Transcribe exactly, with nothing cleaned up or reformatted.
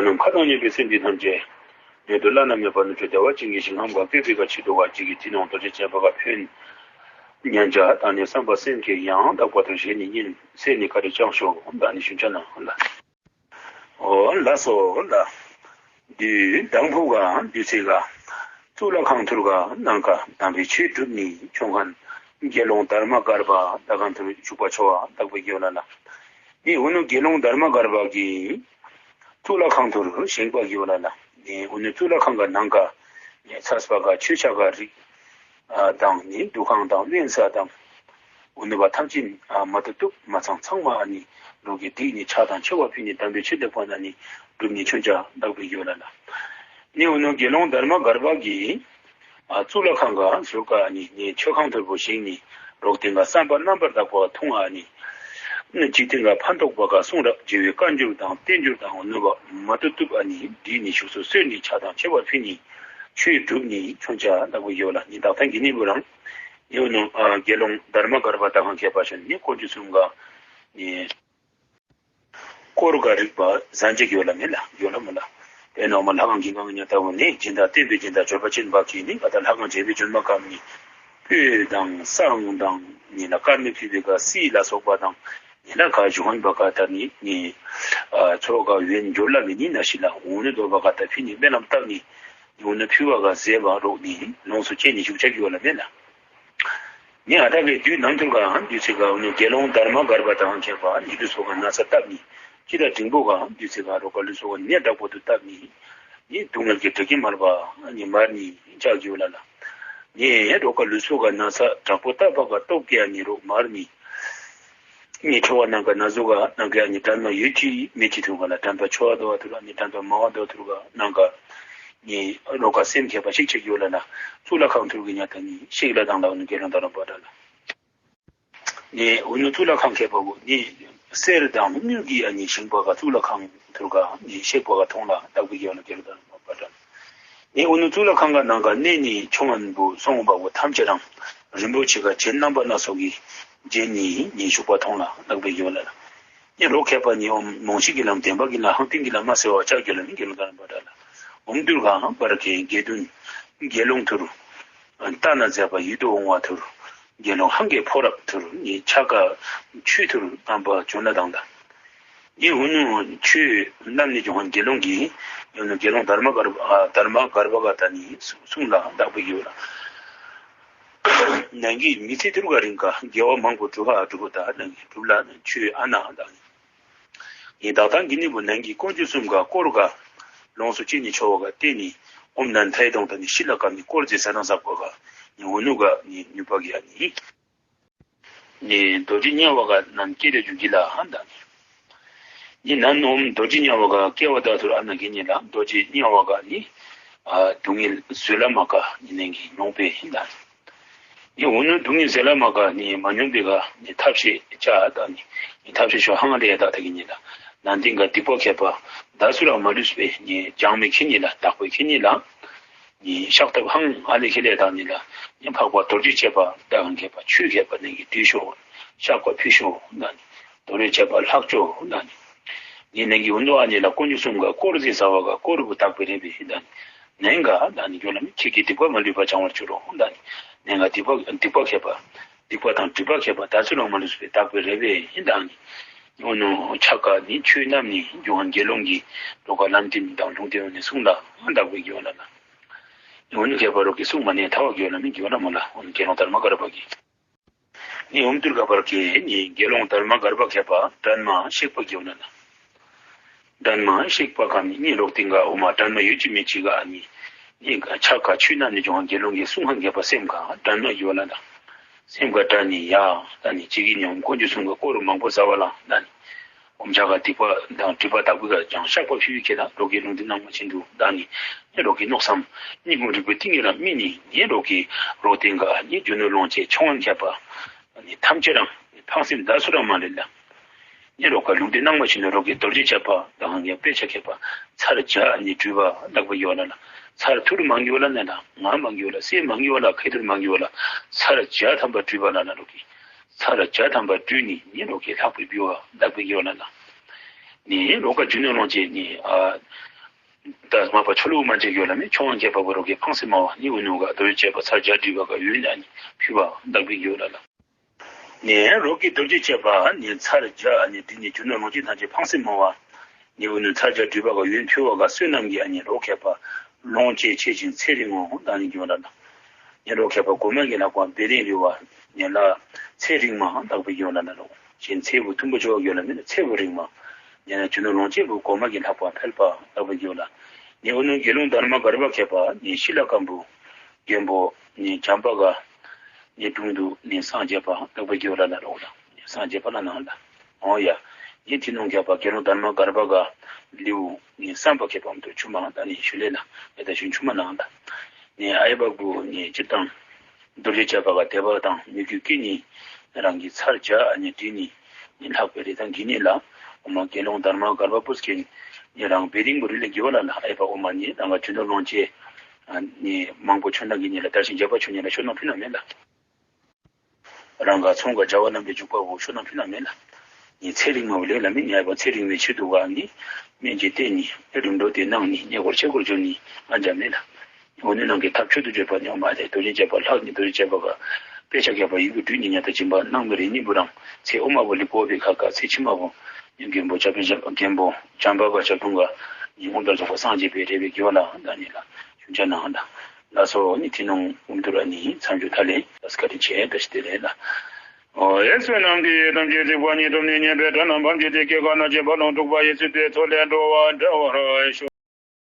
རྣམས་ཁ་དོག་ཉེས་པའི་སེམས་ཅན་ཐམས་ཅད། མྱུར་དུ་བླ་ན་མེད་པ་ནུབ་ཕྱོགས་བདེ་བ་ཅན་གྱི་ཞིང་ཁམས་ལ་སྤོས་པའི་གི་ཆེད་དུ་བ་ཅིག་གི་ཐི་ནོང་རྡོ་རྗེ་ཅན་པ་ག་ཕན། ཉན་ཅ་དང་ནི་བསམ་པ་སེམས་བསྐྱེད་ཡང་དག་པ་དང་བཞེས་ནས་ཉིན་གསལ་ནས་བཀའ་དྲིན་བསྐྱངས་ཤོག་དང་ནི་ཞུ་ཆ་ན་ལ། འོ་ལགས་སོ་ལ། དུས་དང་པོ་ག་དུས་ཚེ་ག་གཙུག་ལག་ཁང་ཐུར་ག་ནང་ག་དམ་པའི་ཆོས་སྒྲུབ་ནི་ཆོ་ག་དགེ་སློང་དྷརྨ་གརྦྷ་དག་ཁང་ཐུར་བཞུགས་པ་ཆོ་བ་དག་པའི་དགེ་བ་ལ་ལ། ནི་འུ་ནུ་དགེ་སློང་དྷརྨ་གརྦྷ་གི་གཙུག་ལག་ཁང་ཐུར་བཞེངས་པ་དགེ་བ་ལ་ལ། ནི་འུ་ནུ་གཙུག་ལག་ཁང་ག་ནང་ག་ཚས་པ་ག་མཆོད་ཆ་ག་རིགས་དང་ནི་འདུ་ཁང་དང་དབེན་ས་དང་། འུ་ནུ་བ་ཐམས་ཅད་མ་ཏོག་ཏོ་མ་ཚང་ཚང་མ་ཨ་ནི་རོག་གི་དེ་ནི་ཕྱག་དང་མཆོད་པ་ཕུལ་ནི་དམ་པའི་ཆོས་སྡེ་པ་ན་ནི་སྒྲུབ་ནི་ཆོ་ཆ་དག་པའི་དགེ་བ་ལ་ལ། ནི་འུ་ནུ་དགེ་སློང་དྷརྨ་གརྦྷ་གི་གཙུག་ལག་ཁང་ག་ཟུར་ག་ནི་ནི་མཆོད་ཁང་ཐུར་བུ་བཞེངས་ནི་རོག་སྟེང་ག་བསམ་པ་རྣམ་པར་དག་པ་ཐོང་ཨ་ནི། ནི་འཇིག་རྟེན་ག་ཕན་ཐོགས་པ་ག་གསུང་རབ་རྒྱལ་བའི་བཀའ་འགྱུར་དང་བསྟན་འགྱུར་དང་འུ་ནུ་བ་མ་ཏོག་ཏོ་ཨ་ནི་འདི་ནི་བཞུགས་སུ་གསོལ་ནི་ཕྱག་དང་མཆོད་པ་ཕུལ་ནི་ཆོས་སྒྲུབ་ནི་ཆོ་ཆ་དག་པའི་དགེ་བ་ལ། ནི་དག་ཐང་གི་ནི་བུ་རང་ཡོད་ནོ་དགེ་སློང་དྷརྨ་གརྦྷ་དག་ཁང་ཁྱད་པར་ཤོད་ནི་སྐོར་གྱི་གསུམ་ག་ནི། དཀོར་ག་རིགས་པ་ཟན་ཅིག་ཡོད་ལ་མེད་ལ་ཡོད་ལ་མོ་ལ། དེ་ནོ་མ་ལྷ་ཁང་གི་ཁང་ཉ་ལྟ་བུ་ནི་སྦྱིན་བདག་བསྟན་པའི་སྦྱིན་བདག་འབྱོར་པ་ཅན་བ་གི་ནི་ག་ད་ལྷ་ཁང་བྱས་པའི་འབྱོར་མ་ཀམ་ནི་སྤོས་དང་བསང་དང་ནི་ལ་དཀར་མེ་ཕུལ་བའི་ག་སི་ལ་སོགས་པ་དང་ནི་ལ་ག་ཞུ་ཧོན་བ་ག་ད་ནི་ནི་ཚོ་ག་ཡོན་འབྱོར་ལ་མི་ནི་ན་ཤི་ལ་འུ་ནི་དོ་བ་ག་ད་ཕི་ནི་སྨོན་ལམ་བཏབ་ནི་འུ་ནི་ཕུལ་བ་ག་ཟེ་བ་རོག་ནི་ལོངས་སུ་སྤྱད་ནི་ཞུགས་ཆ་གི་ཡོད་ལ་མེད་ལ། ནི་ཨ་ད་གི་དུས་ནམ་ཐུར་ག་དུས་ཚེ་ག་འུ་ནི་དགེ་སློང་དྷརྨ་གརྦྷ་དང་ཁྱད་པ་ནི་ལུས་སོགས་ག་ན་ཚ་བཏབ་ནི། ཅི་ད་འབྲིང་པོ་ག་དུས་ཚེ་ག་རོག་ག་ལུས་སོགས་ག་ནི་དྲག་པོ་དུ་བཏབ་ནི། ནི་སྡུག་བསྔལ་གྱི་དྲེགས་ཀྱིས་མར་བ་ནི་མར་ནི་ཅག་གི་ཡོད་ལ་ལ། ནི་རོག་ག་ལུས་སོགས་ག་ན་ཚ་དྲག་པོ་བཏབ་པ་ག་སྟོབས་ཀྱིས་ནི་རོག་མར་ནི། ནི་ཆོ་བ་ནང་ག་ན་ཟུག་ག་ནང་ག་ནི་དྲན་པ་ཡོད་ཅི་མེད་ཅི་ཐུར་ག་ལ་དྲན་པ་ཆོ་བ་དོ་བ་ཐུར་ག་ནི་དྲན་པ་མ་བ་དོ་ཐུར་ག་ནང་ག་ནི་རོག་ག་སེམས་ཁྱད་པར་ཤིག་ཆེ་གི་ཡོད་ལ་ན། གཙུག་ལག་ཁང་ཐུར་གི་ཉ་ད་ནི་ཤིག་ལ་དང་ལ་འུ་ནུ་དགེ་སློང་དྷརྨ་གརྦྷ་ལ། ནི་འུ་ནུ་གཙུག་ལག་ཁང་ཁྱད་པར་བུ་ནི་གསེར་དང་དངུལ་གྱི་ཨ་ནི་ཞིང་པ་ག་གཙུག་ལག་ཁང་ཐུར་ག་ནི་ཤེག་པ་ག་ཐོང་ལ་དག་པའི་དགེ་བ་ལ་དགེ་སློང་དྷརྨ་གརྦྷ་ལ། ནི་འུ་ནུ་གཙུག་ལག་ཁང་ག་ནང་ག་གནས་ནི་ཆོ་ངན་བུ་སོང་བ་བུ་ཐམས་ཅད་རང་རིན་པོ་ཆེ་ག་སྤྱན་རྣམ་པ་སྣ་ཚོགས་ཀྱི་སྤྱན་ནི་ནི་ཞུགས་པ་ཐོང་ལ་དག་པའི་དགེ་བ་ལ། ནི་རོག་ཁྱད་པར་ནི་འོམ་མོང་ཤིག་གི་ལམ་བདེན་པ་གི་ལམ་ཧང་ཏིང་གི་ལམ་མ་ཟེར་བ་ཅག་གི་ལམ་ནི་དགེ་སློང་དྷརྨ་གརྦྷ་ལ། འོམ་དུར་ག་པར་གི་དགེ་འདུན་དགེ་སློང་ཐུར་ལྟ་ན་མཛད་པ་ཡིད་དུ་འོང་བ་ཐུར་དགེ་སློང་ཧང་གི་ཕོ་རབ་ཐུར་ནི་ཕྱག་ག་ཆུ་ཐུར་རྣམ་པ་བྱོན་ལ་དང་ད། ནི་འུ་ནུ་ཆོས་རྣམ་ནི་ཇོ་ཧོན་དགེ་སློང་གི་འུ་ནུ་དགེ་སློང་དྷརྨ་གརྦྷ་དྷརྨ་གརྦྷ་ག་ད་ནི་གསུང་ལ་དག་པའི་དགེ་བ་ལ། ནང་གི་མི་ཚེ་ཐུར་ག་རིང་ག་དགེ་བ་མང་པོ་སྒྲུབ་ཧ་སྒྲུབ་པོ་ད་ནང་གི་སྒྲུབ་ལ་ཆོས་ཨ་ན་དང་། ཡི་དྭགས་དང་གི་ནི་བུ་ནང་གི་དཀོན་མཆོག་གསུམ་ག་དཀོར་ག་ལོངས་སུ་སྤྱད་ནི་ཆོ་བ་ག་ཏེ་ནི་འོམ་ནན་ཐའི་དོང་ད་ནི་ཤི་ལ་ཀ་ནི་དཀོར་ཟེ་ས་ནང་ཟག་པ་ག་ནི་འུ་ནུ་ག་ནི་ནུས་པ་གི་ཨ་ནི། ནི་རྡོ་རྗེ་དམྱལ་བ་ག་ནན་སྐྱེ་ལས་རྒྱུ་གི་ལ་ཧན་ད་ནི། ནི་ནན་འོམ་རྡོ་རྗེ་དམྱལ་བ་ག་སྐྱེ་བ་ད་ཐུར་ཨ་ན་གི་ནི་ལ་རྡོ་རྗེ་དམྱལ་བ་ག་ནི། ཨ་སྡུག་བསྔལ་བཟོད་ལ་མ་ག་ནི་ནང་གི་མྱོང་པའི་ཧན་ད་ནི། ཡང་འུ་ནུ་སྡུག་བསྔལ་ཟེར་ལ་མ་ག་ནི་མ་མྱོང་པའི་ག་ནི་ཐབས་ཤེས་བྱ་དང་ནི་ནི་ཐབས་ཤེས་ཤོ་ཧང་ལས་ད་ད་གི་ནི་ལ་ནན་ཏིང་ག་སྡིག་པ་མཁས་པ་ད་སུ་ར་མ་ལུས་པའི་ནི་སྦྱང་མི་ཁེ་ནི་ལ་དག་པའི་ཁེ་ནི་ལ་ནི་ཤག་ཐབས་ཧང་ཨ་ལས་ཁེ་ལས་ད་ནི་ལ་ནི་འཕགས་པ་རྡོ་རྗེ་བཅས་པ་ད་ཧང་མཁས་པ་ཆོས་མཁས་པ་ནང་གི་དུས་ཤོ་ཤག་པ་ཕུལ་ཤོ་ན་ནི་རྡོ་རྗེ་བཅས་པ་ལྷག་ཅོ་ན་ནི། ནི་ནང་གི་འུ་ནུ་ཨ་ནི་ལ་དཀོན་མཆོག་གསུམ་ག་དཀོར་ཟེ་ཟ་བ་ག་དཀོར་བུ་དག་པའི་རེ་བའི་ཧན་ད་ནི། ནན་ག་ད་ནི་གྱོ་ལ་མི་ཁྱེད་ཀྱི་སྡིག་པ་མ་ལུས་པ་བྱང་བར་གྱུར་རོ་ད་ནི། ནན་ག་སྡིག་པ་སྡིག་པ་མཁས་པ་སྡིག་པ་དང་སྒྲིབ་པ་མཁས་པ་ད་ཚུ་རང་མ་ལུས་པའི་དག་པའི་རེ་བའི་ཧན་ད་ནི། འུ་ནུ་ཆ་ག་ནི་ཆོས་རྣམ་ནི་འཇོ་ཧོན་དགེ་སློང་གི་རོག་ག་ལམ་སྟོན་དང་ལུང་བསྟན་འོ་ནི་གསུང་ལ་དག་པའི་གྱོ་ལ་ལ། འུ་ནུ་མཁས་པ་རོག་གི་གསུང་མ་ནི་ཐ་བ་གྱོ་ལ་མི་གྱོ་ལ་མོ་ལ་འུ་ནུ་དགེ་སློང་དྷརྨ་གརྦྷ་གི། ནི་འོམ་དུར་ག་པར་གི་ནི་དགེ་སློང་དྷརྨ་གརྦྷ་མཁས་པ་དྷརྨ་ཤེག་པ་གྱོ་ན་ན། དྷརྨ་ཤེག་པ་ག་ནི་ནི་རོག་ཏིང་ག་འོ་མ་དྷརྨ་ཡོད་ཅི་མེད་ཅི་ག་ནི་ནི་ཆ་ག་ཆོས་རྣམ་ནི་འཇོ་ཧོན་དགེ་སློང་གི་གསུང་ཧང་མཁས་པ་སེམས་ག་དྷརྨ་གྱོ་ལ་ན། སེམས་ག་དྷརྨ་ནི་ཡ་ད་ནི་ཅིག་གི་ནི་འོམ་དཀོན་མཆོག་གསུམ་ག་དཀོར་མང་པོ་ཟ་བ་ལ་ད་ནི། འོམ་ཆ་ག་སྡིག་པ་དང་སྒྲིབ་པ་དག་པའི་ག་ཀྱང་བཤགས་པ་ཕུལ་བའི་ཁེ་ན་རོག་གི་ལུང་བསྟན་གནང་བ་ཅིན་དུ་ད་ནི་ནི་རོག་གི་མནོ་བསམ་ནི་ངོ་རིག་པའི་ཏིང་ངེ་ར་སྨིན་ནི་ནི་རོག་གི་རོག་ཏིང་ག་ནི་རྒྱུ་ནོར་ལོངས་སྤྱོད་ཆོ་ངན་མཁས་པ་ནི་ཐམས་ཅད་རང་ཕངས་སེམས་ད་སུ་རང་མ་ལས་ལ། ནི་རོག་ག་ལུང་བསྟན་གནང་བ་ཅིན་དུ་རོག་གི་རྡོ་རྗེ་བཅས་པ་དང་ཡང་དཔེ་ཆ་མཁས་པ་ཚར་བརྒྱ་ནི་སྤྲུལ་པ་དག་པའི་གྱོ་ལ་ལ། ཚར་ཐུར་མང་གྱོ་ལ་ན་ལ་ང་མང་གྱོ་ལ་སེ་མང་གྱོ་ལ་ཁེ་ཐུར་མང་གྱོ་ལ་ཚར་བརྒྱ་ཐམ་པ་སྤྲུལ་པ་ལ་ལ་རོག་གི། ཚར་བརྒྱ་ཐམ་པ་སྤྲུལ་ནི་ནི་རོག་གི་ལྷག་པའི་འབུལ་བ་དག་པའི་གྱོ་ལ་ལ། ནི་རོག་ག་རྒྱུ་ནོར་ལོངས་སྤྱོད་ནི་ཨ་ ད་མ་པ་ཆོ་ལུ་མ་བྱེད་གི་ཡོད་ལ་མེ། ཆོ་ངེ་བ་རོགས་ཀྱིས་ཕངས་སེམས་མ་བ་ནི་ཨུ་ནུ་ག་རྡོ་རྗེ་བྱེད་པ་ཚར་བརྒྱ་སྒྲིལ་བ་ག་ཡོད་ན་ནི་ཕུལ་བ་བདག་པོའི་གི་ཡོད་ལ་ལ། ནི་རོགས་ཀྱིས་རྡོ་རྗེ་བྱེད་པ་ནི་ཚར་བརྒྱ་ནི་དེ་ནི་རྒྱུ་ནོར་ལོངས་སྤྱོད་ཐམས་ཅད་ཕངས་སེམས་མ་བ་ནི་ཨུ་ནུ་ཚར་བརྒྱ་སྒྲིལ་བ་ག་ཡོད་ཕུལ་བ་ག་བསོད་ནམས་ཀྱི་ཨ་ནི་རོགས་མཁས་པ་ལོངས་སྤྱོད་ཆེ་ཞིང་ཚེ་རིང་ངོ་ད་ནི་གི་ཡོད་ལ་ལ། ཉན་རོགས་མཁས་པ་གོང་མ་གི་ལྷག་པ་བེ་རིང་རི་བ་ཉན་ལ་ཚེ་རིང་མ་བདག་པོའི་གི་ཡོད་ལ་ན་རོགས། གཞན་ཚེ་བུ་མཐུན་པོ་ཆོ་གི་ཡོད་ལ་མེ་ན་ཚེ་བུ་རིང་མ། ཉན་ན་རྒྱུ་ནོར་ལོངས་སྤྱོད་བུ་གོང་མ་གི་ལྷག་པ་འཕེལ་བ་བདག་པོའི་གི་ཡོད་ལ། ཉན་ཨུ་ནུ་དགེ་སློང་དྷརྨ་གརྦྷ་མཁས་པ་ཉན་ཤི་ལ་ཀམ་བུ་མགོན་པོ་ཉན་བྱམས་པ་ག་ཉན་དྲུང་དུ་ཉན་སངས་རྒྱས་པ་བདག་པོའི་གི་ཡོད་ལ་ན་རོགས་ལ། སངས་རྒྱས་པ་ལ་ནང་ལ། འོ་ཡ། ཉན་ཐི་ནོང་མཁས་པ་དགེ་སློང་དྷརྨ་གརྦྷ་ག་ལེའུ་ཉན་བསམ་པ་མཁས་པ་མ་ཏོ་ཆུ་མ་ད་ནི་ཤུ་ལེ་ལ་ཡ་ད་ཤུན་ཆུ་མ་ནང་ལ། ནི་ཨའི་བ་གུ་ནི་སྤྱིར་བཏང་རྡོ་རྗེ་བྱེད་པ་ག་དད་པ་དང་མོས་གུས་ཀྱིས་ནི་རང་གི་ཚར་བརྒྱ་ཨ་ནི་དྲིས་ནི་ནི་ལྷག་པའི་རེ་དང་གིས་ནི་ལ། འོ་མ་དགེ་སློང་དྷརྨ་གརྦྷ་པུས་ཀྱིས་ནི་རང་བེ་རིང་བུ་རི་ལེ་གི་ཝ་ལ་ལ་ཨའི་བ་འོ་མ་ནི་རང་ག་རྒྱུ་ནོར་ལོངས་སྤྱོད་ཨ་ནི་མང་པོ་ཆོ་ན་གི་ནི་ལ་དར་ཞིང་རྒྱས་པ་ཆོ་ནི་ལ་ཤོ་ནང་ཕུལ་ན་མེ་ལ། རང་ག་ཚོང་ག་བྱ་བ་རྣམ་པའི་འཇུག་པ་བོ་ཤོ་ནང་ཕུལ་ན་མེ་ལ། ནི་ཚེ་རིང་མ་བོ་ལེ་ལ་མེ་ཉ་བ་ཚེ་རིང་མའི་ཆེད་དུ་ག་ནི་སྨན་གྱི་སྟེང་ནི་རིམ་གྲོ་དེ་གནང་ནི་ཉེ་འཁོར་ཆེ་འཁོར་བྱོན་ནི་ཨ་འཇམ་མེ་ལ། འོ་ནི་ནང་གི་ཐབས་མཆོག་ཏུ་བརྗོད་པ་ནི་འོ་མ་ལས་རྡོ་རྗེ་བྱེད་པ་ལྷག་ནི་རྡོ་རྗེ་བྱེད་པ་ག་དཔེ་ཆ་མཁས་པ་ཡི་གུ་བྲུས་ནི་ཉ་ད་སྦྱིན་པ་གནང་མི་རེ་ནི་བུ་རང་ཚེ་འོ་མ་བོ་ལི་གོ་བའི་ཁ་ཁ་ཚེ་ཕྱི་མ་བོ་ནི་མགོན་པོ་བྱ་བའི་བྱ་མགོན་པོ་བྱམས་པ་བ་བྱ་ཁྲུང་ག་ནི་འོ་དར་ཚོགས་པ་སངས་རྒྱས་པའི་རེ་བའི་གི་ཝ་ལ་ད་ནི་ལ་ཤུན་ཆ་ནང་ལ། ལགས་སོ་ནི་ཐི་ནོང་ཨུམ་དུ་ར་ནི་མཚམས་འཇོག་ད་ལེ་ལགས་སོ་བཀའ་དྲིན་ཆེ་བཀྲ་ཤིས་བདེ་ལེགས་ལ། ཨོ་ཡེ་བསོད་ནམས་འདི་ཡིས་ཐམས་ཅད་གཟིགས་པ་ཉིད། ཐོབ་ནས་ཉེས་པའི་དགྲ་རྣམས་ཕམ་བྱས་ཏེ། སྐྱེ་རྒ་ན་འཆིའི་རྦ་ཀློང་འཁྲུགས་པ་ཡི། སྲིད་པའི་མཚོ་ལས་འགྲོ་བ་སྒྲོལ་བར་ཤོག།